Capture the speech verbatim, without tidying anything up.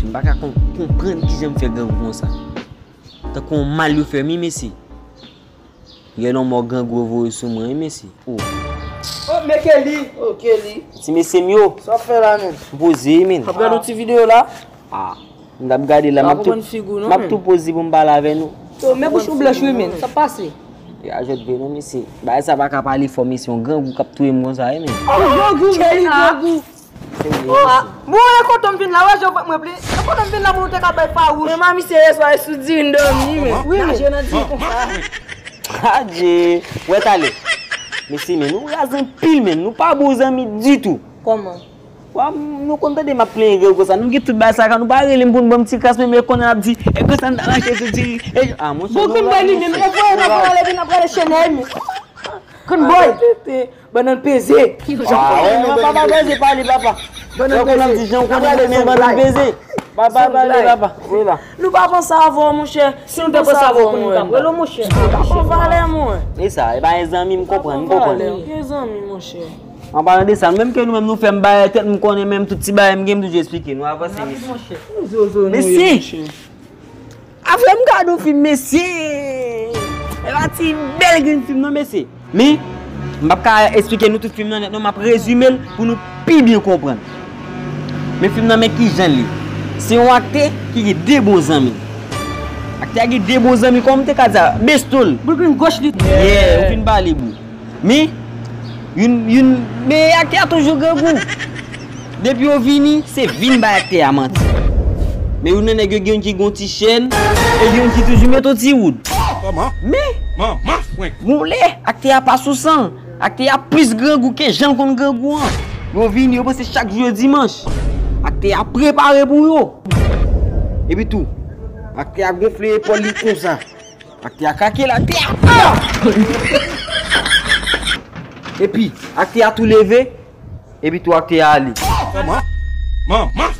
M pa ka kon-, konprann kijan m fè grangou konsa. Tankou yon mal yo fè m, wi, mesye. Gen yon mò grangou yo voye sou mwen, wi, mesye. Oh. Oh, men Kelly. Oh, Kelly. Ti mesye m yo. Sa w ap fè la, menm? M poze, wi, menm. W ap gade yon ti videyo la? Ah, m t ap gade la, m ap tou, m ap tou poze pou m pale avè nou. Yo, men bouch ou blanch, wi, menm. Sa pase? Ya, jwèt vre, non, mesye. Bagay sa pa ka pale fò, mesye. Yon grangou k ap touye m konsa, wi, menm. Oh, grangou, Kelly, grangou. Se vre, mesye. Bon, e kote m vin la, wè, jan mwen ple. E kote m vin la pou nou te ka bay fawouch. Men mami, se yèswa, e sou diri n dòmi, men. Wi, men. Naje nan diri konsa. Adje, wè talè. Mesye, men nou raz anpil, men nou pa bon zanmi ditou. Kòman? Wa, nou konn tande m ap plenyen grangou konsa. Nou gen tout bagay sa, kan nou pa rele m pou n ban m ti kras, men, men konnen ap di, e konsa n ta mache sou diri. E, ah, monchè, nou raz, monchè. Mwen voye n ap prale, vin ap prale chenèy, men. Konn boy. Bannann peze. Ah, wè, men papa peze pale, papa. Bannann peze. Jan w konnen, men bannann peze. Papa pale, papa. Wi la. Nou pa panse avè w, monchè. Si nou te panse avè w, konnen nou t ap rele w, monchè. Pa pran valè, mwen. E sa, e pa yon zanmi, m konprann, m konprann. Gen zanmi, monchè. An palan de sa, nou menm ke nou menm nou fè m bagay tèt, m konnen menm tout ti bagay m gen, m toujou esplike nou, avanse, mesye. Mesye! Afè m gade yon fim, mesye! E pa ti bèl grenn fim non, mesye. Men, m p ap ka esplike nou tout fim nan nèt non, m ap rezime l pou nou pi byen konprann. Men fim nan, men kijan l ye. Se yon aktè ki gen de bon zanmi. Aktè a gen de bon zanmi, kòman m te ka di sa? Besto l. Boul grenn gòch li. Yeah, ou fin pale, bro. Men, youn, youn, men aktè a toujou grangou. Depi yo vini, se vin bay aktè a manti. Men youn nan nèg yo gen youn ki gon ti chèn, e gen youn ki toujou met yon ti woud. Men, gon lè, aktè a pa sou san. Aktè a plis grangou ke jan l konn grangou an. Yo vini, yo panse chak jou yo dimanch. Aktè a prepare pou yo. Epi tou, aktè a gonfle epòl li konsa. Aktè a krake l atè a. Ah! Epi, aktè a tou leve. Epi tou aktè a ale. Manman! Manman!